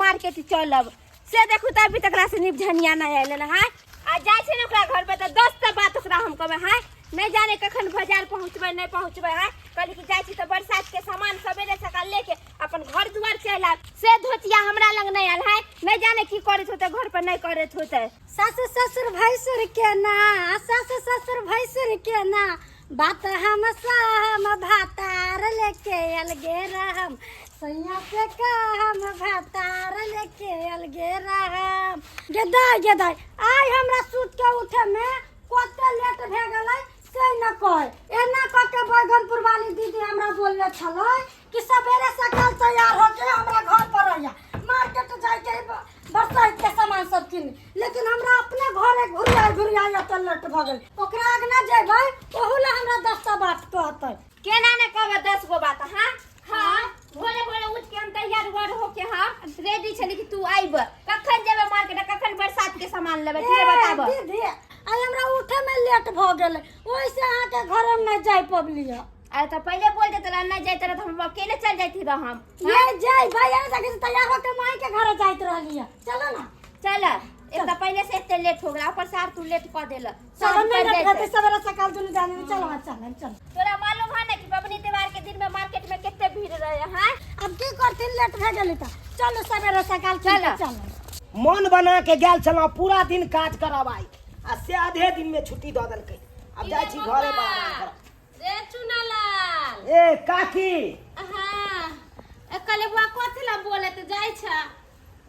Market चलब से देखू तऽ अभी तक से निपझनिया नहि आयल है। आ जाइ छै ने ओकरा घर पे तऽ 10 टा बात ओकरा हम कहबै है, नहि जाने कखन बाजार पहुँचबै नहि पहुँचबै है। कहली कि जाइ छी तऽ बरसात के सामान सवेरे सकाल लेके अपन घर दुआर चलि आयब, से धोतिया हमरा लग नहि आयल है। नहि जाने की करैत होतै घर पर, नहि करैत होतै। सासु ससुर भैंसुर के ना, सासु ससुर भैंसुर के ना बात हम सहम, भातार लेके अलगे रहम, सैया से कहम भातार लेके अलगे रहम। गेदाय गेदाय, आइ हमरा सुत के उठे में कते लेट भए गेलै से न कह। एना कह के बैगनपुर वाली दीदी हमरा बोलले छलै कि सवेरे सकाल तैयार होके हमरा घर पर आइया, मार्केट जाके बरसात के सामान सब किन। लेकिन हमरा अपने घरे घुरिया घुरिया एते लेट भऽ गेल। ओकरा अगना जेबै ओहू ला हमरा 10 टा बात कहतै। केना ने कहबै 10 गो बात? हाँ हाँ, भोरे भोरे उठ के हम तैयार उयार होके हम रेडी छली कि तू आइब। कखन जेबै मार्केट, कखन बरसात के सामान लेबै, तू बताब। दीदी, आइ हमरा उठे में लेट भऽ गेलै, ओहिसे अहाँके घरे में नहि जाय पबलियै। अरे तऽ पहिले बोल देते रह, नहीं जाते रह तऽ हम अकेले चल जाती रह हम। ये जाय भाई आ सके तैयार होके माई के घरे जाइत रहलियै। चलो ना। चल, एक तऽ पहिले से एते लेट हो गेला, ऊपर से आर तू लेट कऽ देल। चलो, नहीं लेट रहते, सवेरे सकाल दुनू जाने में। चलो चलो चलो। तोरा मालूम है ना कि पबनी त्योहार के दिन में मार्केट में कितने भीड़ रहे हैं? अब की करथिन, लेट भए गेलै तऽ चलो सवेरे सकाल। चलो। चलो। मन बना के गेल छलहुँ पूरा दिन काज करब आइ, आ से आधे दिन में छुट्टी दऽ देलकै। आब जाइ छी घरे पर आराम करब। रे चुनालाल। ए काकी। हाँ, ए कलेबुआ, कथी ला बोले तऽ जाइ छ?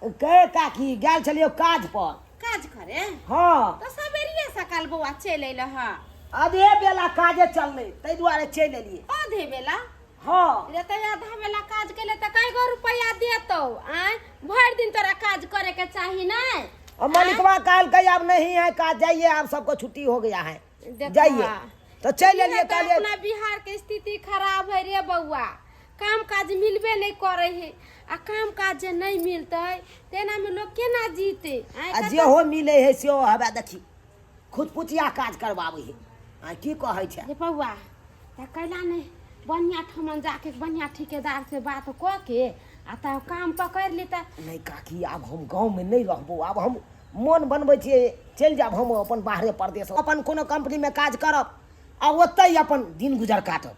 के काकी, गेल छलियौ काज पर। काज करे? हाँ। तऽ सवेरिये सकाल बौआ चलि अयलह हँ? आधे बेला काजे चललै, ताहि दुआरे चलि एलियै। आधे बेला? हाँ। रे तऽ आधा बेला काज केले तऽ कय गो रुपैआ देतौ? आँय, भरि दिन तोरा काज करे के चाही नहि? और मालिकवा कहलकै अब नहीं है काज, जाइए, आप सबको छुट्टी हो गया है। देखा। जाइए, तो चलि एलियै। इहे तऽ कहलियै अपना बिहार के स्थिति खराब है रे बौआ, काम काज मिलबे नहीं करे है। आ काम काज जे नहीं मिलतै तेना में लोग केना जीते? आँय, आ जेहो मिलै है सेहो हवा देखी खुदपुचिया काज करबाबै है। आ की कहै छै? रे बौआ, तऽ कैला नहि बढ़िआँ ठमन जाके बढ़िआँ ठिकेदार से बात कऽ के आ तब काम पकड़ि ली तऽ? नहि काकी, आब हम गाँवमे नहि रहबो। आब हम मन बनबै छियै, चलि जायब हम अपन बाहरे परदेश, अपन कोनो कंपनीमे काज करब आ ओतहि अपन दिन गुजर काटब।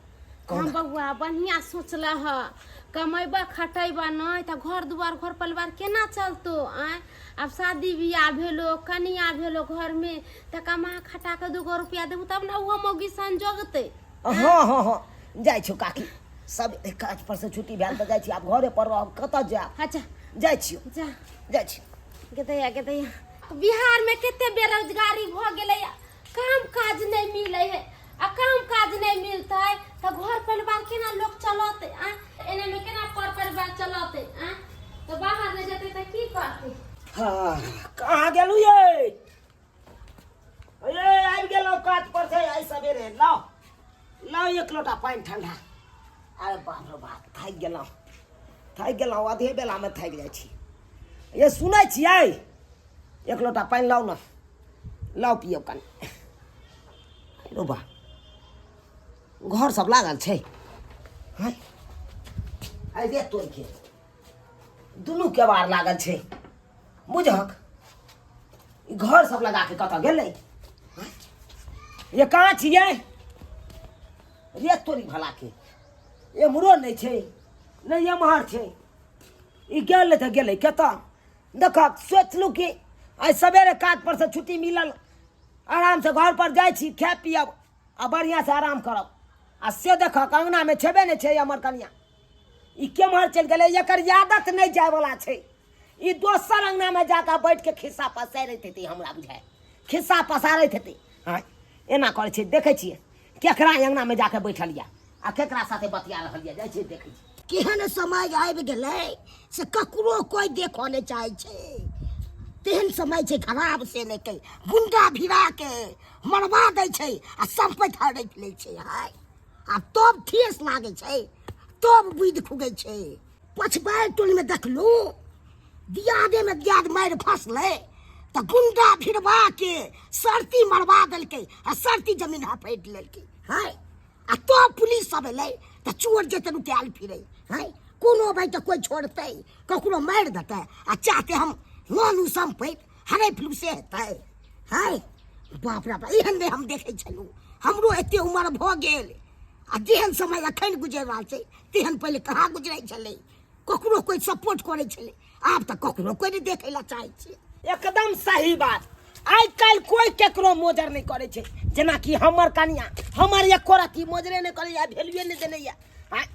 हम बौआ, बढ़िआँ सोचलह हँ। कमेबह खटेबह नहि तऽ घर दुआर घर परिवार केना चलतौ? आँय, आब शादी बियाह भेलो, कनिया भेलो घरमे, तऽ कमा खटा कऽ दूगो रुपया देबू तब ने ओहो मौगी संजोगतै। हँ हँ हँ, जाइ छियौ काकी। सब काज पर से छुट्टी भेल तऽ जाइ छी। आब घरे पर रहब, कतऽ जायब? अच्छा। जाइ छियौ। जा। जाइ छी। गेदैया गेदैया, बिहारमे कते बेरोजगारी भऽ गेलै, काम काज नहि मिलै है। आ काम काज नहि मिलतै तऽ घर परिवार केना लोक चलतै? आ एनामे केना पर परिवार चलतै? आ तऽ बाहर नहि जेतै तऽ की करतै? हाँ, कहाँ गेलू ये? ए, आबि गेलहुँ काज पर से आइ सवेरे। लाओ लाओ एक लोटा पानि ठंडा। अरे बाप रे बाप, थाकि गेलहुँ थाकि गेलहुँ, आधे बेलामे थाकि जाइ छी। ये सुनै छियै, एक लोटा पानि लाउ ने, लाउ पियब कनि। रो बा, घर सब लागल छै। हँ, आइ दे तोड़के दुनू केबाड़ लागल छै। बुझहक, ई घर सब लगा के कतऽ गेलै? हँ? ये कहाँ छियै रे? तोरी भला के, एम्हरो नहि छै, नहि एम्हर छै। ई गेलै तऽ गेलै कतऽ? देखक, सोचलहुँ कि आइ सवेरे काज पर से छुट्टी मिलल, आरामसँ घर पर जाइ छी, खायब पियब आ बढ़िआँसँ आराम करब। आ से देखक, अङ्गनामे छेबे नहि छै हमर कनियाँ। ई केम्हर चलि गेलै? एकर आदत नहि जायवला छै। ई दोसर अङ्गनामे जाकऽ बैठके खिस्सा पसारैत हेतै, हमरा बुझाय खिस्सा पसारैत हेतै। हँ, एना करै छै। देखै छियै केकरा अङ्गनामे जाकऽ बैठल यऽ आ केकरा साथे बतिया रहल यऽ। जाइ छियै, देखै छियै। केहन समय आबि गेलै से ककरो कोइ देखऽ नहि चाहै छै। तेहन समय छै खराब से नहि के गुंडा भिड़ा के मरवा दै छै आ सम्पति हड़पि लै छै। हाय, आ तब ठेस लागै छै, तब बुद्धि खुगै छै। पछबारि टोलमे देखलहुँ, दियादेमे दियाद मारि फसलै तऽ गुंडा भिड़वा के सरती मरवा देलकै आ सरती जमीन हपटि लेलकै। हाय, आ तब पुलिस सब एलै तऽ चोर जेतै नुकायल फिरै। हाय, कोनो भाइ तऽ कोइ छोड़तै ककरो मारि देतै आ चाहते हम लऽ लू सम्पति हड़पि लू से हेतै हाय बाप रे बाप एहन नहि हम देखै छलहुँ हमरो एते उमर भऽ गेल आ जेहन समय एखन गुजरि रहल छै तेहन पहिले कहाँ गुजरै छलै ककरो कोइ सपोर्ट करै छलै आब तऽ ककरो कोइ नहि देखै लए चाहै छै एकदम सही बात आइ काल्हि कोइ केकरो मोजर नहि करै छै जेनाकि हमर कनिया हमर एको रत्ती मोजरे नहि करैया वैल्यूए नहि देने यऽ आँय,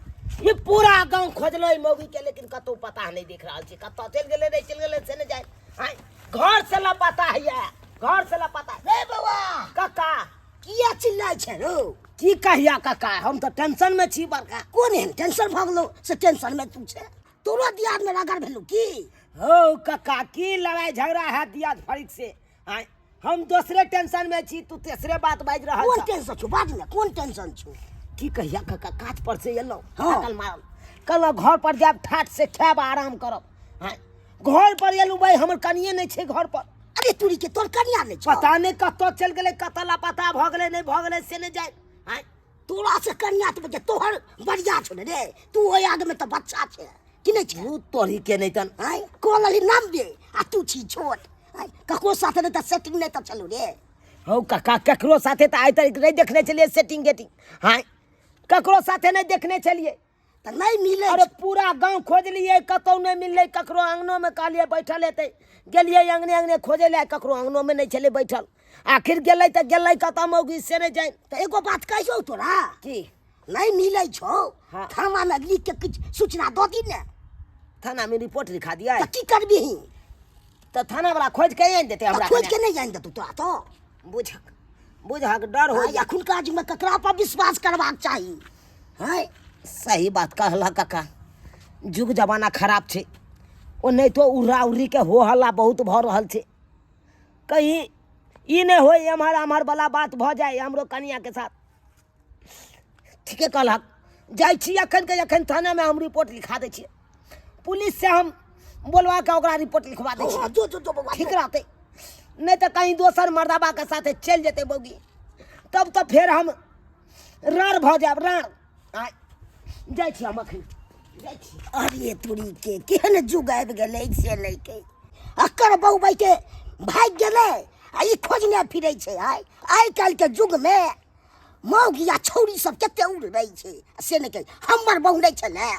ई पूरा गाँव खोजलो ई मौगीके लेकिन कतहु पता नहि देख रहल छै कतऽ चलि गेलै नहि चलि गेलै से नहि जाय आँय घर से लापता हैया घर से लापता रे बौआ कक्का किया चिल्लाइ छै रौ की कहिया कक्का हम तऽ टेंशन में छी बड़का कोन एहन टेंशन भऽ गेलौ से टेंशन में तू छै तोरो दियाद में रगड़ भेलौ की हौ कक्का की लड़ाई झगड़ा है दियाद फरीक से आँय हम दोसरे टेंशन में छी तू तेसरे बात बाजि रहल कोन छह। टेंशन छौ बाज ने कोन टेंशन छौ की कहिया कक्का काज पर से एलहुँ हाँ। थाकल मारल कहलहुँ घर पर जायब ठाठ से खायब आराम करब आँय घर पर एलहुँ भाई हमर कनिए नहि छै घर पर अरे तुरी के तोर कनिया नहि छौ पता नहि कतऽ चलि गेलै कतऽ लापता भऽ गेलै नहि भऽ गेलै से नहि जाय आँय तोरा से कनिया तऽ तोहर बढ़िया छौ ने रे तू ओहि आग में तऽ बच्चा छै कि नहि छै तू तोरी के नहि तन आँय कहलही नाम दे आ तू छी छोट आँय ककरो साथे नहि तऽ सेटिंग नहि तऽ चलू रे हौ काका ककरो साथे तऽ आइ तक नहि देखने छलियै सेटिंग गेटिंग हाँ ककरो साथे नहि देखने छलियै तऽ नहि मिलै अरे पूरा गाँव खोजलियै कतहु नहि मिललै ककरो अङ्गनोमे कहलियै बैठल हेतै गेलियै अङ्गने अङ्गने खोजै लए ककरो अङ्गनोमे नहि छलै बैठल आखिर गेलै तऽ गेलै कतऽ मौगी से नहि जानि तऽ एगो बात कहियौ तोरा की नहि मिलै छौ हाँ। थानामे लिख के किछु सूचना दऽ दी ने थानामे रिपोर्ट लिखा दिया तऽ की करबिही तऽ थानावला खोजि के आनि देतै तऽ हमरा खोजि के नहि आनि देतौ तोरा तऽ बुझक बुझक डर आइ होइया एखुनका युगमे ककरा पर विश्वास करबाक चाही हैं सही बात कहला काका जुग जमाना खराब छै ओनाहितो उर्रा उर्रीके हो हल्ला बहुत भऽ रहल छै कहीं ई नहि होय एम्हर आम्हर वाला बात भऽ जाय हमरो कनियाके साथ ठीके कहलक जाइ छी एखन के एखन थानामे हम रिपोर्ट लिखा दै छियै पुलिस से हम बोलवा के ओकरा रिपोर्ट लिखवा दै छियै जो जो जो बौआ ठीक रहतै नहि तऽ कहीं दोसर मर्दाबाके साथे चलि जेतै बौगी तब तऽ फेर हम राड़ भऽ जायब राड़ आय जाइ छी हम अखन जाइ छी अरे तुरी के केहन जुग आबि गेलै से लैके अकर बौबै के भागि गेलै आ ई खोजने फिरै छै आइ आइ काल्हिके युगमे मौगी आ छौरी सब कते उड़ रहै छै आ से नहि कहै हमर बहु नहि छलै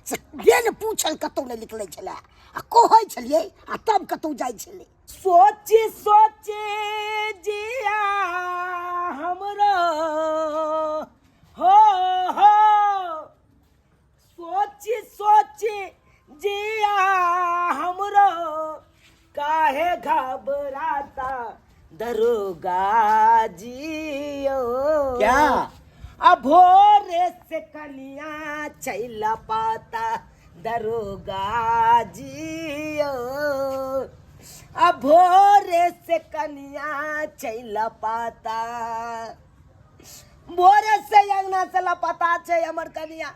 से बिन पूछल कतहु नहि निकलै छलै आ कहै छलियै आ तब कतहु जाइ छलै सोची सोची जिया हमरो हो हो सोची सोची जिया हमरो काहे घबराता दरोगा जियो क्या? आ भोरे से कनिया चैला पाता दरोगा जियो आ भोरे से कनिया चैला पाता भोरे से अंगना से लापता छै हमर कनिया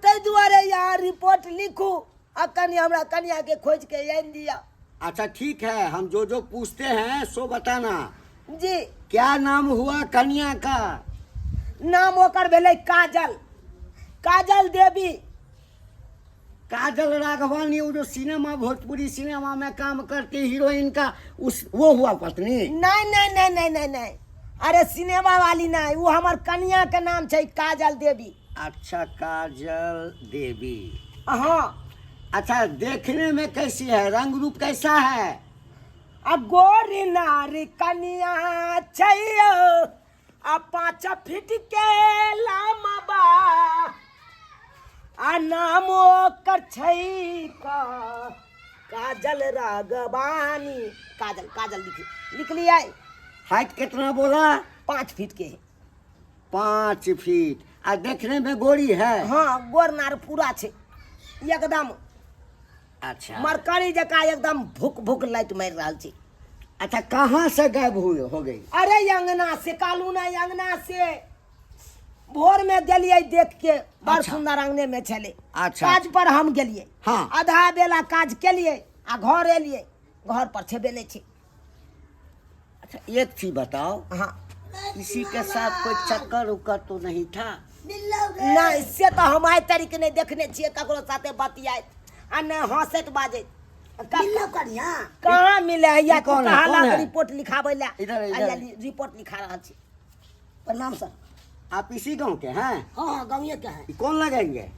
ताहि दुआरे यहाँ रिपोर्ट लिखू आ कनि हमरा कनिया के खोज के आनि दिअ अच्छा ठीक है हम जो जो पूछते हैं सो बताना जी क्या नाम हुआ कन्या का नाम ओकर भेलै काजल काजल देवी काजल राघवानी वो जो सिनेमा भोजपुरी सिनेमा में काम करती हीरोइन का उस वो हुआ पत्नी नहीं नहीं नहीं नहीं नहीं नहीं अरे सिनेमा वाली नहीं वो हमर कनिया के नाम छै काजल देवी अच्छा काजल देवी हाँ अच्छा देखने में कैसी है रंग रूप कैसा है आ गोरी नारी कनिया छै आ 5 फीट के लामा बा आ नाम ओकर छै का काजल रागवानी काजल काजल लिख लिख लिया हाइट कितना बोला 5 फीट के है 5 फीट आ देखने में गोरी है हाँ गोर नार पूरा छै एकदम अच्छा मरकरी जकाँ एकदम भुक भुक लाइट मारि रहल छै अच्छा कहाँ से गायब हुए हो गई अरे अंगना से कालू ना अंगना से भोर में गेलिए देख के बड़ अच्छा। सुंदर अंगने में छले अच्छा। काज पर हम गेलिए हाँ। आधा बेला काज केलिए आ घर एलिए घर पर छेबे नहीं छै अच्छा एक चीज बताओ हाँ किसी के साथ कोई चक्कर उक्कर तो नहीं था मिललौ रे नहि से तऽ हम आइ तारीख नहि देखने छियै ककरो साथे बतियाइत आ नहि हँसैत बाजैत मिललौ कनिया कहाँ मिले है या ई कौन है? कहाँ कौन है? रिपोर्ट लिखाबै लए इधर, इधर। आइया रिपोर्ट लिखा रहल छी प्रणाम सर आप इसी गांव के हैं हाँ हाँ गाँव के हैं ई कौन लगेंगे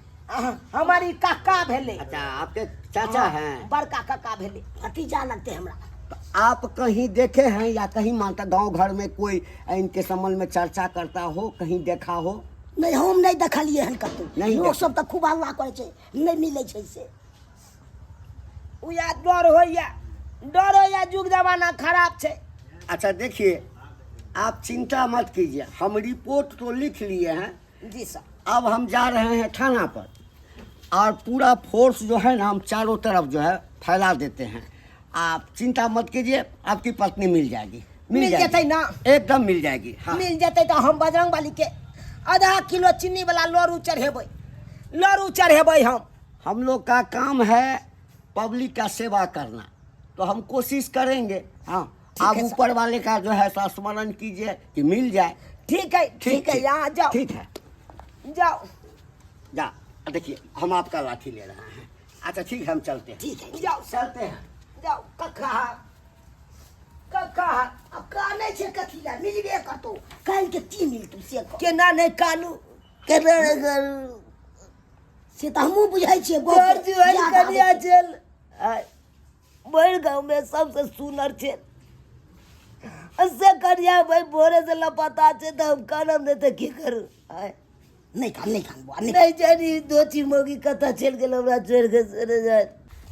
हमारी काका भेलै अच्छा आपके चाचा हैं बड़का काका भेलै भतीजा लगते हमरा तो आप कहीं देखे हैं या कहीं मानता गांव घर में कोई इनके संबंध में चर्चा करता हो कहीं देखा हो नहि हम नहि देखलियै हन कतौ नहि लोक देख- सब तऽ खूब हल्ला करै छै नहि मिलै छै से उएह डर होइया डर होइया युग जमाना खराब छै अच्छा देखिए आप चिंता मत कीजिए हम रिपोर्ट तो लिख लिए हैं जी सर अब हम जा रहे हैं थाना पर और पूरा फोर्स जो है ना हम चारों तरफ जो है फैला देते हैं आप चिंता मत कीजिए आपकी पत्नी मिल जाएगी मिल जाएगी। जेतै ना? एकदम मिल जाएगी हाँ मिल जेतै तऽ हम बजरंग बली के आधा किलो चीनी वाला लड़ू चढ़ेबै लड़ू चढ़ेबै हम हम लोग का काम है पब्लिक का सेवा करना तो हम कोशिश करेंगे हाँ आप है सर। ऊपर वाले का जो है सो स्मरण कीजिए कि मिल जाए ठीक है ठीक है यहाँ जाओ ठीक है जाओ जा देखिए हम आपका लाठी ले रहे हैं अच्छा ठीक है हम चलते हैं ठीक है जाओ चलते हैं जाओ कक्का कक्का अब कानै छै कथी लए मिलबे करतौ काल्हि के की मिलतौ से कह केना नहि कानू केना नहि करू से तऽ हमहूँ बुझै छियै घर बहुत जुआन याद कनिया आबै छै। छल आय, भरि गाँवमे सबसँ सुनर छै आ से कनिया भाई भोरे से लापता छै तऽ हम कानब नहि तऽ की करू आय, नहि कान नहि कान बौआ नहि नहि जानी दोची मौगी कतऽ चलि गेल हमरा छोड़ि कऽ चलि जाय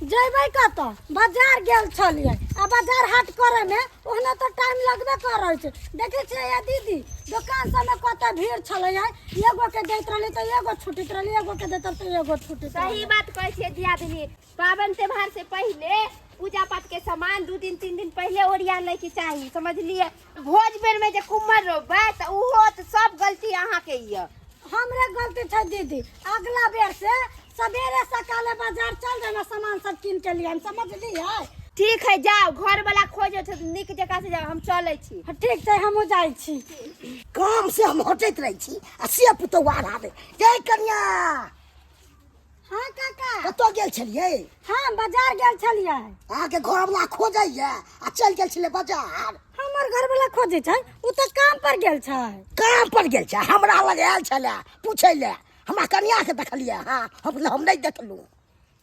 जयबै कतऽ बाजार गेल छलियै आ बाजार हाट करैमे ओहना तऽ टाइम लगबे करै छै देखै छियै या दीदी दोकान सबमे कते भीड़ छलै एगो के दैत रहलै तऽ एगो छुटैत रहलै एगो के दैत रहलै तऽ एगो छुटैत सही रहलै बात कहै छियै दियादनी पाबनि त्योहार से पहिले पूजा पाठ के सामान 2 दिन 3 दिन पहिले ओरिया लैके चाही समझलियै भोज बेर में जे कुम्हर रोपबै तऽ उहो तऽ सब गलती अहाँके यऽ हमरे गलती छै दीदी अगला बेर से सवेरे सकाले बाजार चल जाना सामान सब कीन के लिए हम समझलियै ठीक है जाओ घर वाला खोजो तऽ नीक जकाँ से जाओ हम चलै छी हाँ, ठीक छै हमहूँ जाइ छी काम से हम हटैत रहै छी आ से पुतौआ आबै जय कनिया हाँ काका कतऽ गेल छलियै हाँ बाजार गेल छलियै अहाँके घरवला खोजैया आ चलि गेल छलै बाजार हमर घरवला खोजै छै ओ तऽ काम पर गेल छै काम पर गेल छै हमरा लग आयल छलै पूछै लए हमरा कनियाके देखलियै हँ हम कहलियै, हम नहि देखलहुँ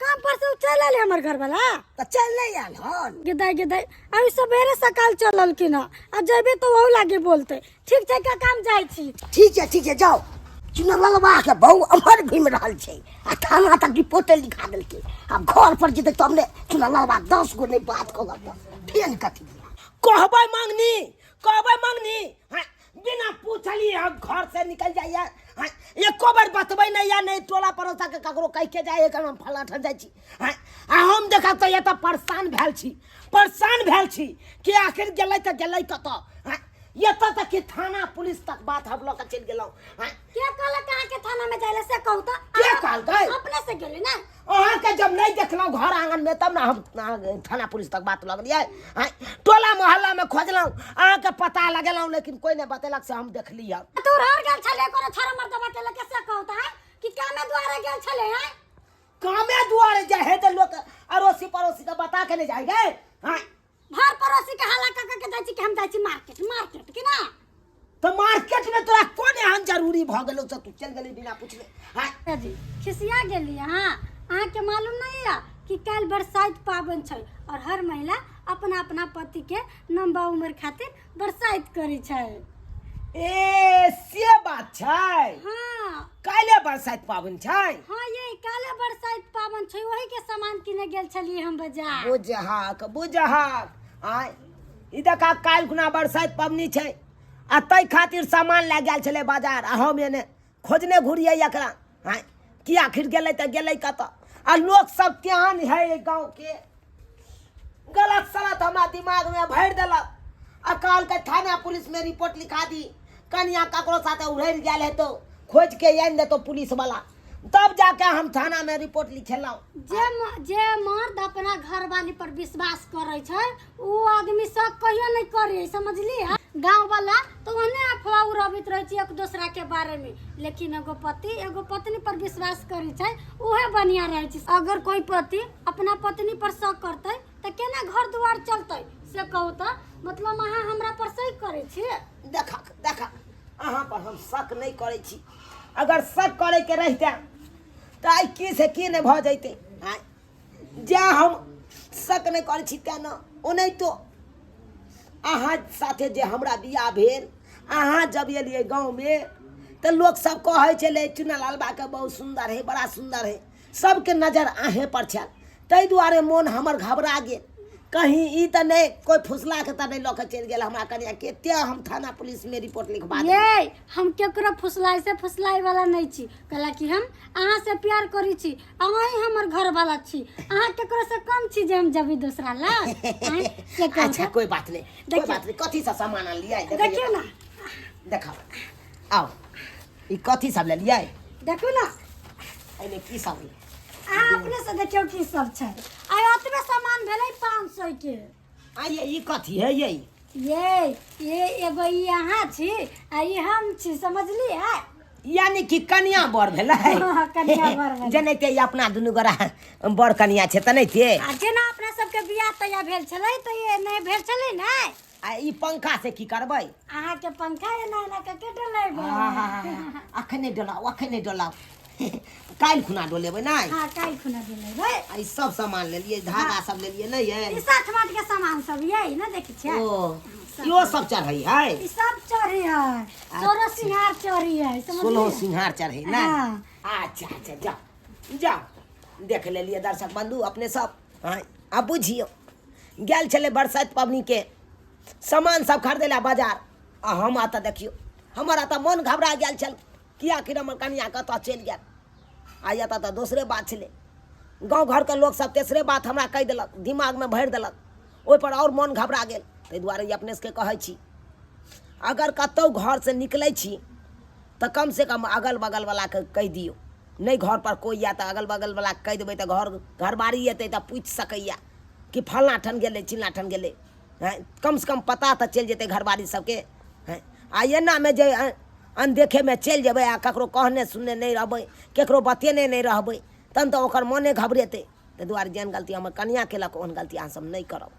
काम पर से ओ चलि एलै हमर घरवला तऽ चलि नहि आयल हन गिदाइ गिदाइ अभी सवेरे सकाल चललखिन हँ आ जेबै तऽ ओहू लागी बोलतै ठीक छै काका हम जाइ छी ठीक छै ठीक छै जाउ चुनलवा के बहु अमर घुमि रहल छै आ थाना तक रिपोर्टे लिखा देलकै आब घर पर जेतै तब ने चुनलवा 10 गो नहि बात कहलक फेन कथी कहबै मंगनी कहबै मंगनी हाँ, बिना पूछली हम घर से निकल जाइए हाँ, एको बेर बतबै नहीं या नहीं टोला पड़ोसा के ककरो कह के जाइए कि हम फलां ठाम जाइ छी हाँ, आ हम देखब तऽ एतऽ परेशान भेल छी परेशान भेल छी कि आखिर गेलै तऽ गेलै कतऽ हाँ, एतऽ तक कि थाना पुलिस तक बात हम लऽ कऽ चलि गेलहुँ हाँ, के कहलक अहाँके थाना में जाय से कहू तऽ के कहलकै? अपने से गेली ना अहाँके जब नहीं देखलहुँ घर आंगन में तब ना हम थाना पुलिस तक बात लगलियै आँय, टोला मोहल्ला में खोजलहुँ अहाँके पता लगेलहुँ लेकिन कोई नहीं बतेलक से हम देखली हन तू हर गेल छले कोनो छाड़ा मर्दबा के लके से कहू तऽ कि कामे दुआरे गेल छले हैं कामे दुआरे जाइ है तऽ लोक अड़ोसी पड़ोसी के बता के नहीं जाइ गए आँय, भर पड़ोसी के हल्ला कऽ कऽ के जाइ छी कि हम जाइ छी मार्केट मार्केट कि ना तऽ मार्केट में तोरा कोन एहन जरूरी भऽ गेलौ से तू चलि गेली बिना पुछले आँय, जी खिसिया गेली अहाँ अहाँके मालूम नहीं है कि काल्हि बरसाइत पाबनि छै और हर महिला अपना अपना पति के लंबा उम्र खातिर बरसाइत करै छै ए से बात छै हाँ काल्हि बरसाइत पाबनि छै हाँ ये काल्हि बरसाइत पाबनि छै वही के सामान किने गेल छलियै हम बाजार बुझहाक बुझहाक आय ई देखा काल्हि खुना बरसाइत पबनी छै आ ताहि खातिर सामान लए गेल छलै बाजार आ हम एने खोजने घुरियै एकरा आँय कि आखिर गेलै तऽ गेलै कतऽ आ लोक सब तेहन है एहि गाँवके गलत सलत हमरा दिमागमे भरि देलक आ कहलकै थाना पुलिसमे रिपोर्ट लिखा दी कनिया ककरो साथे उड़ैर गेल हेतौ खोजि के आनि देतौ पुलिसवला तब जाके हम थानामे रिपोर्ट लिखेलहुँ जे मर्द अपना घरवाली पर विश्वास करै छै उ आदमी शक कहियो नहीं करे समझली गाँव वाला तो ओहने अफवाह उड़बैत करैत रहै छी एक दोसरा के बारे में, लेकिन एगो पति एगो पत्नी पर विश्वास करै छै उहे बढ़िया रहै छै। अगर कोई पति अपना पत्नी पर शक करतै तऽ केना घर दुआर चलतै से कहू तऽ? मतलब अहाँ हमरा पर शक करै छी? देखक देखक, अहाँ पर हम शक नहि करै छी। अगर शक करैके रहिते तऽ आइ की से की नहि भऽ जैते। आँय, जे हम शक नहि करै छी तेँ ने। ओनाहितो अहाँ साथे जे हमरा बियाह भेल, अहाँ जब एलियै गाँवमे तऽ लोकसभ कहै छलै चुनालाल बाके बहुत सुन्दर है, बड़ा सुन्दर है। सबके नजर अहें पर छल, ताहि दुआरे मोन हमर घबरा गेल, कहीं ई तऽ नहि कोइ फुसला के तऽ नहि लऽ के चलि गेल हमरा कनिया के, तेँ हम थाना पुलिसमे रिपोर्ट लिखबा देलियै। ये हम केकरो फुसलाइ से फुसलाइ वाला नहीं छी, कहला कि हम अहाँ से प्यार करी छी, अहाँ ही हमर घर वाला छी, अहाँ केकरो से कम छी जे हम जबी दोसरा लग? आँय, से कहू अच्छा तऽ। कोई बात नहीं, कोई देखियौ। बात नहीं। कथी सब सामान आनलियै? देखियौ ना। देखाउ, आउ, ई कथी सब लेलियै? देखू ना। एहिमे की सब है? अहाँ अपने से देखियौ की सब छै। आइ ओतबे सामान भेलै 500 के। आ ये ई कथी है ये? ये एगो ई अहाँ छी आ ई हम छी, समझलियै? यानी कि कनिया बर भेलै। हाँ, कनिया बर भेलै। जेनाहिते ई अपना दुनू गोरा बर कनिया छै तेनाहिते। आ जेना अपना सबके बियाह तैयाह भेल छलै तऽ ये नहि भेल छलै ने। आ ई पंखा से की करबै? अहाँके पंखा एना एना कऽ के डोलेबै। अखन नहि डोलाउ, अखन नहि डोलाउ, काल्हि खुना डोलेबै नहि? हाँ, काल्हि खुना डोलेबै। आ ई सब सामान लेलियै, धागा सब लेलियै नहि ये? ई साठ माठ के सामान सब ये ने, देखै छियै? ओ इहो सब चढ़ै है? ई सब चढ़ै है, सोलह सिंगार चढ़ै है, समझलियै? सोलह सिंगार चढ़ै ने। हाँ। अच्छा अच्छा, जाओ जाओ, देख लेलियै दर्शक बंधु अपने सब। हाँ, आब बुझियौ, गेल छलै बरसाइत पबनीके सामान सब खरीदै लए बाजार, आ हम एतऽ देखियौ हमर एतऽ मोन घबरा गेल छल कि आखिर हमर कनिया कतऽ चलि गेल। आ एतऽ तऽ दोसरे बात छलै, गाँव घरके लोकसब तेसरे बात हमरा कहि देलक, दिमागमे भरि देलक, ओहिपर आओर मोन घबरा गेल। ताहि दुआरे अपने सबके कहै छी, अगर कतहु घरसँ निकलै छी तऽ कमसँ कम अगल बगलवलाके कहि दियौ। नहि घर पर कोइ यऽ तऽ अगल बगलवलाके कहि देबै तऽ घर घरबारी एतै तऽ पूछि सकैए कि फल्लाँ ठान गेलै, चिल्लाँ ठान गेलै। हँ, कमसँ कम पता तऽ चलि जेतै घरबारी सबके। हँ, आ एनामे जे अनदेखेमे चलि जेबै आ ककरो कहने सुनने नहि रहबै, ककरो बतेने नहि रहबै, तहन तऽ ओकर मोने घबरेतै। ताहि दुआरे जेहन गलती हमर कनिआँ केलक ओहन गलती अहाँसब नहि करब।